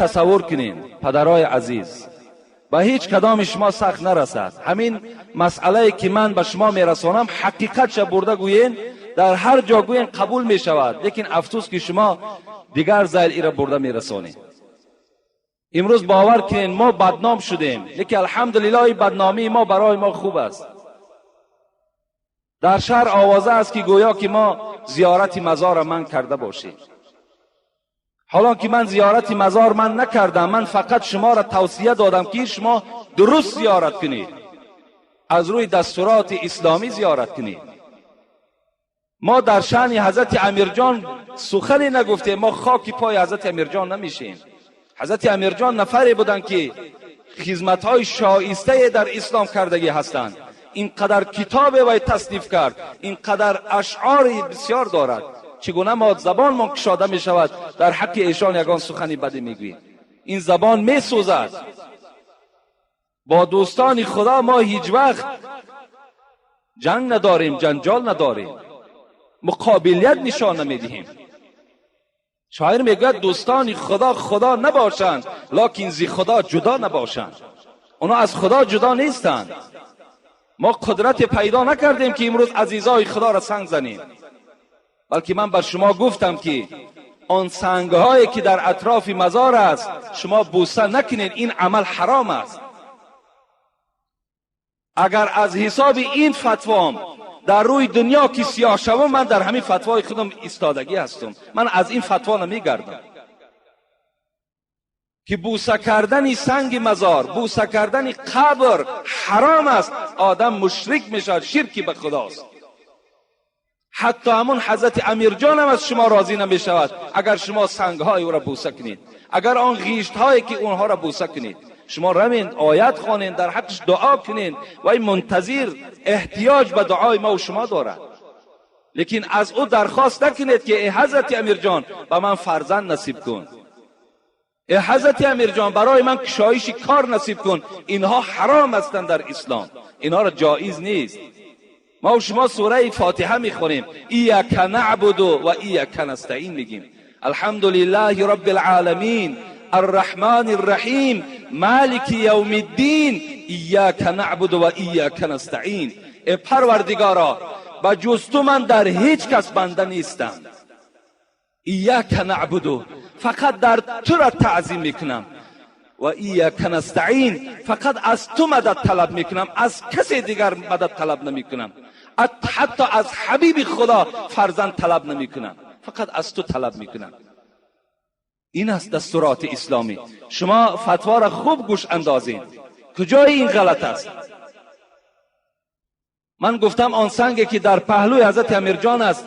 Тасаввур кунед, падарои азиз, ба ҳеҷ кадоми шумо сахт нарасад. Ҳамин масъалае ки ман ба шумо мерасонам, ҳақиқатша бурда гӯен, дар ҳар ҷо гӯен, қабул мешавад. Лекин афсӯс, ки шумо дигар зайл ира бурда мерасонед. Имрӯз бовар кунед, мо бадном шудем, лекин алҳамдулиллоҳ, бадномии мо барои мо хуб аст. Дар шаҳр овоза аст, ки гӯё ки мо зиёрати мазорра манъ карда бошем. Ҳолон ки ман зиёрати мазор манъ накардам, ман фақат шуморо тавсия додам, ки шумо дуруст зиёрат кунед, аз рӯи дастуроти исломӣ зиёрат кунед. Мо дар шаъни ҳазрати Амирҷон сухане нагуфтем, мо хоки пои ҳазрати Амирҷон намешем. Ҳазрати Амирҷон нафаре буданд, ки хизматҳои шоистае дар ислом кардагӣ ҳастанд. Ин қадар китобе вай тасниф кард, ин қадар ашъори бисёр дорад. Чӣ гуна мо забонмон кушода мешавад, дар ҳаққи эшон ягон сухани баде мегӯем? Ин забон месӯзад. Бо дӯстони Худо мо ҳеҷ вақт ҷанг надорем, ҷанҷол надорем, муқобилият нишон намедиҳем. Шоир мегӯяд: дӯстони Худо худо набошанд, локин зи Худо ҷудо набошанд. Онҳо аз Худо ҷудо нестанд. Мо қудрате пайдо накардем, ки имрӯз азизои Худоро санг занем, балки ман бар шумо гуфтам, ки он сангҳое ки дар атрофи мазор аст, шумо бӯса накунед, ин амал ҳаром аст. Агар аз ҳисоби ин фатвом дар рӯи дунё ки сиёҳ шавам, ман дар ҳамин фатвои худам истодагӣ ҳастам, ман аз ин фатво намегардам, ки бӯса кардани санги мазор, бӯса кардани қабр ҳаром аст, одам мушрик мешавад, ширки ба худост. Ҳатто ҳамун ҳазрати Амирҷонам аз шумо розӣ намешавад, агар шумо сангҳои ӯро бӯса кунед, агар он ғиштҳое ки онҳоро бӯса кунед. Шумо равед, оят хонед, дар ҳаққаш дуо кунед. Вай мунтазир, эҳтиёҷ ба дуои мо шумо дорад, лекин аз ӯ дархост накунед, ки э ҳазрати Амирҷон, ба ман фарзанд насиб кун, э ҳазрати Амирҷон, барои ман кушоиши кор насиб кун. Инҳо ҳаром ҳастанд дар ислом, инҳоро ҷоиз нест. Мо шумо сураи Фотиҳа мехонем, إياك نعبد وإياك نستعين мегим. الحمد لله رب العالمين الرحمن الرحيم مالك يوم الدين إياك نعبد وإياك نستعين. Э Парвардигоро, ба ҷуз ту ман дар ҳеҷ кас банда нестам. إياك نعبد, фақат дар тура таъзим мекунам, وإياك نستعين, фақат аз ту мадад талаб мекунам, аз касе дигар мадад талаб намекунам, ҳатто аз ҳабиби Худо фарзанд талаб намекунам, фақат аз ту талаб мекунам. Ин аст дастуроти исломӣ. Шумо фатворо хуб гӯш андозед, куҷои ин ғалат аст? Ман гуфтам, он санге ки дар паҳлӯи ҳазрати Амирҷон аст,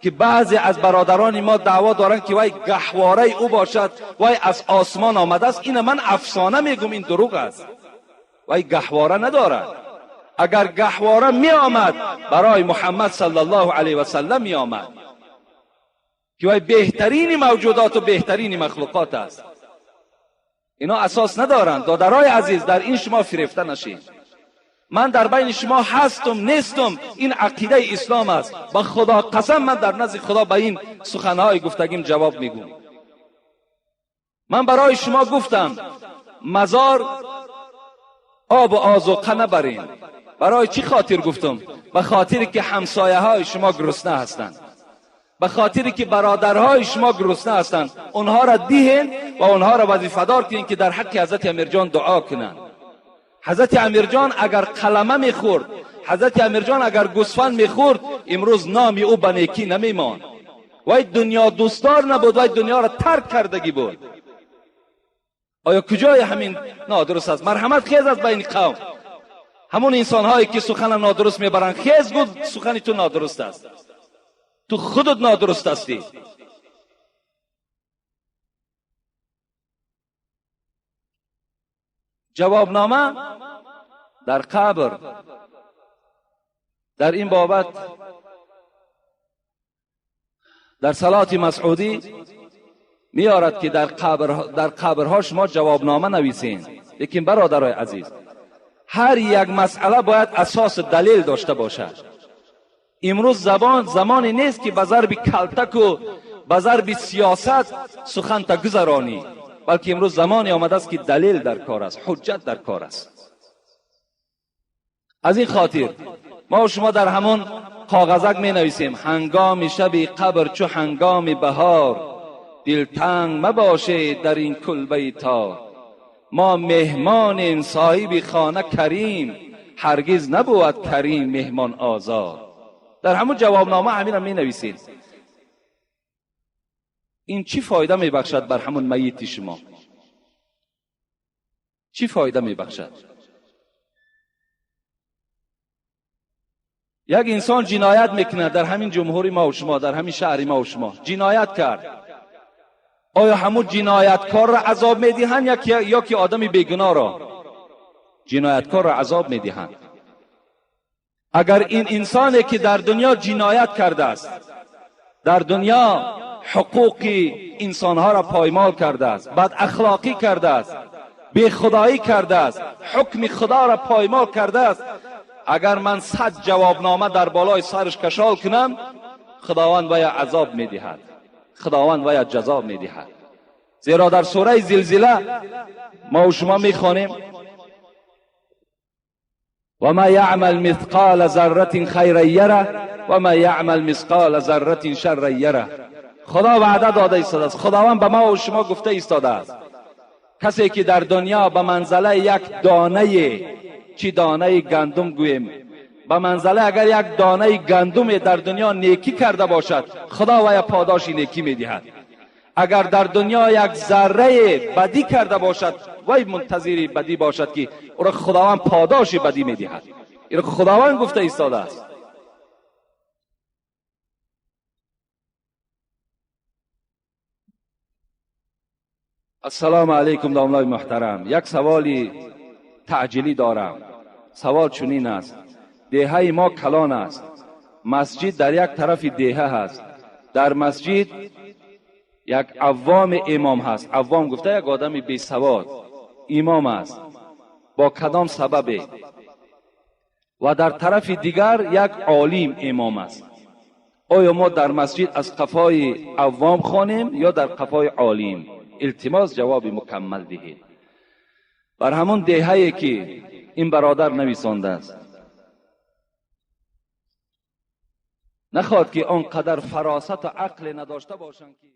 ки баъзе аз бародарони мо даъво доранд, ки вай гаҳвораи ӯ бошад, вай аз осмон омадааст, ина ман афсона мегум, ин дурӯғ аст. Вай гаҳвора надорад. Агар гаҳвора меомад, барои Муҳаммад саллаллоҳу алайҳи васаллам меомад, ки вай беҳтарини мавҷудоту беҳтарини махлуқот аст. Ино асос надоранд. Додарои азиз, дар ин шумо фирефта нашед. Ман дар байни шумо ҳастум, нестум, ин ақидаи ислом аст. Ба Худо қасам, ман дар назди Худо ба ин суханҳои гуфтагим ҷавоб мегӯм. Ман барои шумо гуфтам, мазор обу озуқа набарем. Барои чӣ хотир гуфтум? Ба хотире ки ҳамсояҳои шумо гурусна ҳастанд, ба хотире ки бародарҳои шумо гурусна ҳастанд. Онҳоро диҳен ва онҳоро вазифадор кунед, ки дар ҳаққи ҳазрати Амирҷон дуо кунанд. Ҳазрати Амирҷон агар қалама мехӯрд, ҳазрати Амирҷон агар гӯсфанд мехӯрд, имрӯз номи ӯ ба некӣ намемонд. Вай дунё дӯстдор набуд, вай дунёро тарк кардагӣ буд. Оё куҷои ҳамин нодуруст аст? Марҳамат, хез аз байни қавм. Ҳамун инсонҳое ки сухана нодуруст мебаранд, хез, гуфт: сухани ту нодуруст аст, ту худут нодуруст ҳастӣ. Ҷавобнома дар қабр. Дар ин бобат дар Салоти Масъудӣ меорад, ки дар қабрҳо шумо ҷавобнома нависен. Лекин, бародарои азиз, ҳар як масъала бояд асосу далел дошта бошад. Имрӯз забон замоне нест, ки ба зарби калтаку ба зарби сиёсат суханта гузаронӣ. بلکه امروز زمانی آمده است که دلیل در کار است، حجت در کار است. از این خاطر ما و شما در همون کاغذک می نویسیم هنگام شب قبر چو هنگام بهار، دلتنگ مباشه در این کلبه تار. ما مهمانیم صاحب خانه کریم، هرگز نبود کریم مهمان آزار. در همون جوابنامه همین را می نویسید. این چی فایده می بخشد بر همون میت شما؟ چی فایده می بخشد؟ یک انسان جنایت میکنه در همین جمهوری ما و شما، در همین شهر ما و شما جنایت کرد. آیا همون جنایتکار را عذاب میدهند یا که آدم بیگناه را؟ جنایتکار را عذاب میدهند. اگر این انسانی که در دنیا جنایت کرده است، در دنیا حقوق انسانها را پایمال کرده است، بد اخلاقی کرده است، بی خدایی کرده است، حکم خدا را پایمال کرده است، اگر من 100 جوابنامه در بالای سرش کشال کنم، خداوند وی عذاب میدهد، خداوند وی جزا میدهد. زیرا در سوره زلزله ما و شما میخوانیم و ما یعمل مثقال ذره خیرا یره و ما یعمل مثقال ذره شرا یره. خدا وعده داده ایستاده است، خداوند به ما و شما گفته ایستاده است کسی که در دنیا به منزله یک دانه، چی دانه گندم گوییم، به منزله اگر یک دانه گندم در دنیا نیکی کرده باشد، خدا وی پاداش نیکی میدهد. اگر در دنیا یک ذره بدی کرده باشد، وی منتظر بدی باشد که او را خداوند پاداش بدی میدهد. این خداوند گفته ایستاده است. السلام علیکم داملای محترم، یک سوالی تعجیلی دارم. سوال چنین است: دهه ما کلان است، مسجد در یک طرف دهه هست، در مسجد یک عوام امام هست. عوام گفته یک آدم بی سواد امام است، با کدام سبب؟ و در طرف دیگر یک عالم امام است. آیا ما در مسجد از قفای عوام خوانیم یا در قفای عالم؟ التماس جواب مکمل دهید. بر همون دهه‌ای که این برادر نویسانده است، نخواد که آنقدر فراست و عقل نداشته باشند که